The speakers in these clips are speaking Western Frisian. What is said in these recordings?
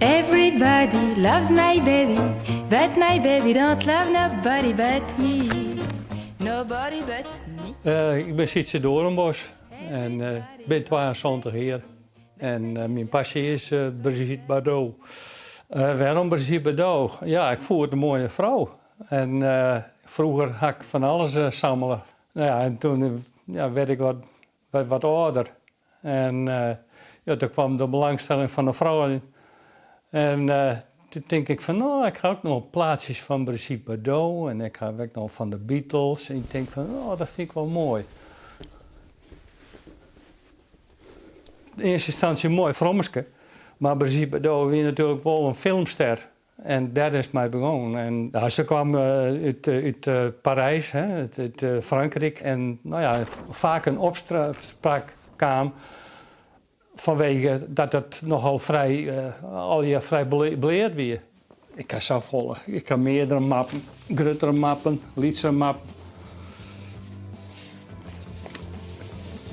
Everybody loves my baby, but my baby don't love nobody but me. Nobody but me. Eh, ik bin Sietse Doornbos en uh, bin 72 jier. En uh, myn passy is uh, Brigitte Bardot. Uh, wêrom Brigitte Bardot? Ja, ik fûn it in moaie frou. En froeger ha ik fan alles sammele. Nou ja, en toen ja, werd ik wat, wat, wat âlder. En ja, toen kwam de belangstelling fan de frou. En toen tink ik fan, no, ik ha ek noch plaatsjes fan Brigitte Bardot en ik ha ek noch fan de Beatles. En ik tink fan, oh, dat fyn ik wol moai. In earste ynstânsje moai frommeske, mar Brigitte Bardot wie natuerlik wol in filmster. En dêr is it mei begûn. En ja, se kwam út, út Parys, hè, út Frankryk. En no ja, faak in opspraak kaam fanwege dat it nochal frij, allegear frij bleat wie. Ik ha safolle. Ik ha meardere mappen, gruttere mappen, lytsere mappen.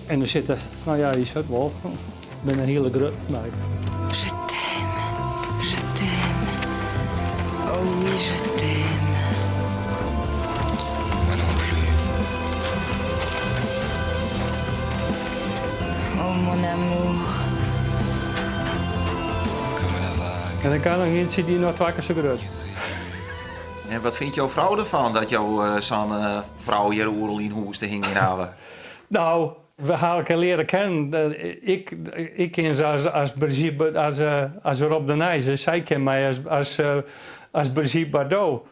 En der sitte, no ja, je sjocht wol, binne in hiele grutte by. Je t'aime, je t'aime, oh oui je t'aime. Moi non plus. Oh mon amour. Comme la vague. En dan kan noch ientsje dy noch twa kear sa grut. En wat fynt jo frou derfan dat jo sa'n frou hjir oeral yn hûs te hingjen hawwe? Nou, we ha elkoar leare kennen. Ik, ik ken se as, as Brigitte, as, as Rob de Nijs en sy ken my as, as, as Brigitte Bardot.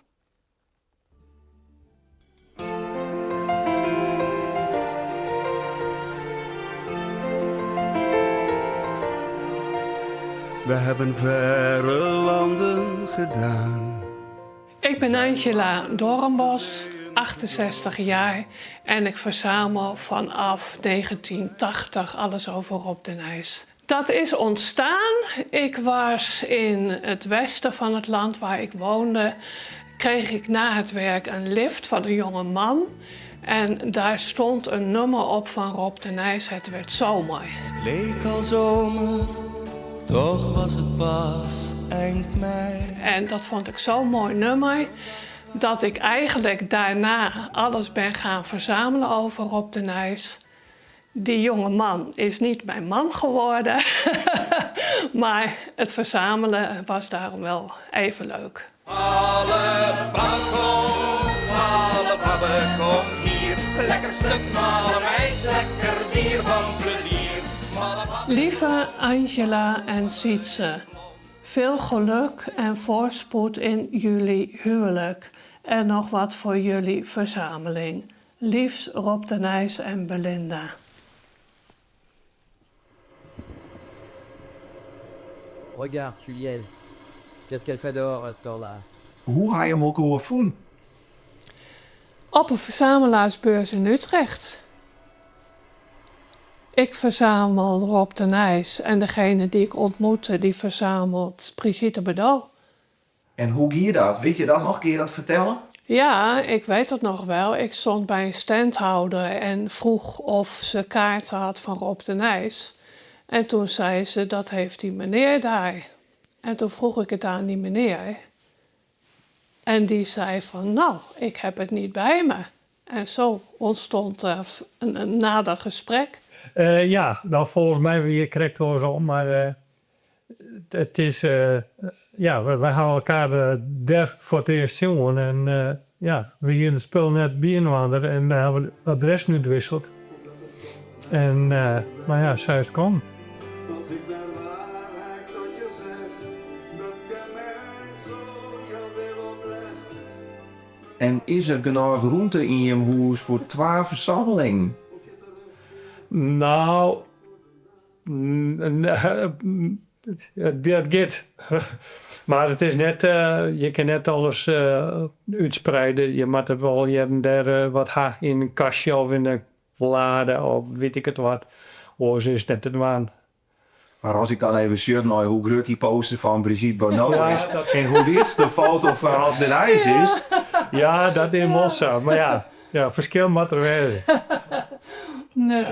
We hebben verre landen gedaan. Ik ben Angela Doornbos, 68 jaar en ik verzamel vanaf 1980 alles over Rob de Nijs. Dat is ontstaan. Ik was in het westen van het land waar ik woonde. Kreeg ik na het werk een lift van een jonge man. En daar stond een nummer op van Rob de Nijs. Het werd zomer. Het leek al zomer, toch was het pas eind mei. En dat vond ik zo'n mooi nummer. Dat ik eigenlijk daarna alles ben gaan verzamelen over Rob de Nijs. Die jonge man is niet mijn man geworden. maar het verzamelen was daarom wel even leuk. Alle kom, alle babbe, kom hier. Lekker stuk, malle meid, lekker dier van plezier. Lieve Angela en Sietse, veel geluk en voorspoed in jullie huwelijk. En nog wat voor jullie verzameling. Liefs Rob de Nijs en Belinda. Regarde, Juliette. Qu'est-ce qu'elle fait dehors à cette heure-là? Hoe ha je elkoar fûn? Op een verzamelaarsbeurs in Utrecht. Ik verzamel Rob de Nijs en degene die ik ontmoette, die verzamelt Brigitte Bardot. En hoe gie dat? Wit je dat noch? Kinne je dat fertelle? Ja, ik weet dat nog wel. Ik stond bij een standhouder en vroeg of ze kaarten had van Rob de Nijs. En toen zei ze, dat heeft die meneer daar. En toen vroeg ik het aan die meneer. En die zei van, nou, ik heb het niet bij me. En zo ontstond er een, een nader gesprek. Uh, ja, nou folgens my wie it krekt oarsom, mar uh, it is, uh, ja, wy hawwe elkoar dêr foar it earst sjoen en ja, we hiene it spul net byinoar en we hawwe adressen útwisseld. En no ja, sa is it kommen. En is der genôch rûmte yn jim hûs foar twa fersammelingen? Nou, dat giet. Mar it is net, je kinne net alles útspreide. Je moatte wol hjir en dêr wat ha yn in kastje of yn in lade of wit ik it wat. Oars is it net te dwaan. Mar as ik dan even sjoch nei hoe grut dy poster fan Brigitte Bardot is en hoe lyts de foto fan Rob de Nijs is. Ja, dat is wol sa. Mar ja, ja, ferskil moat der wêze. Nee.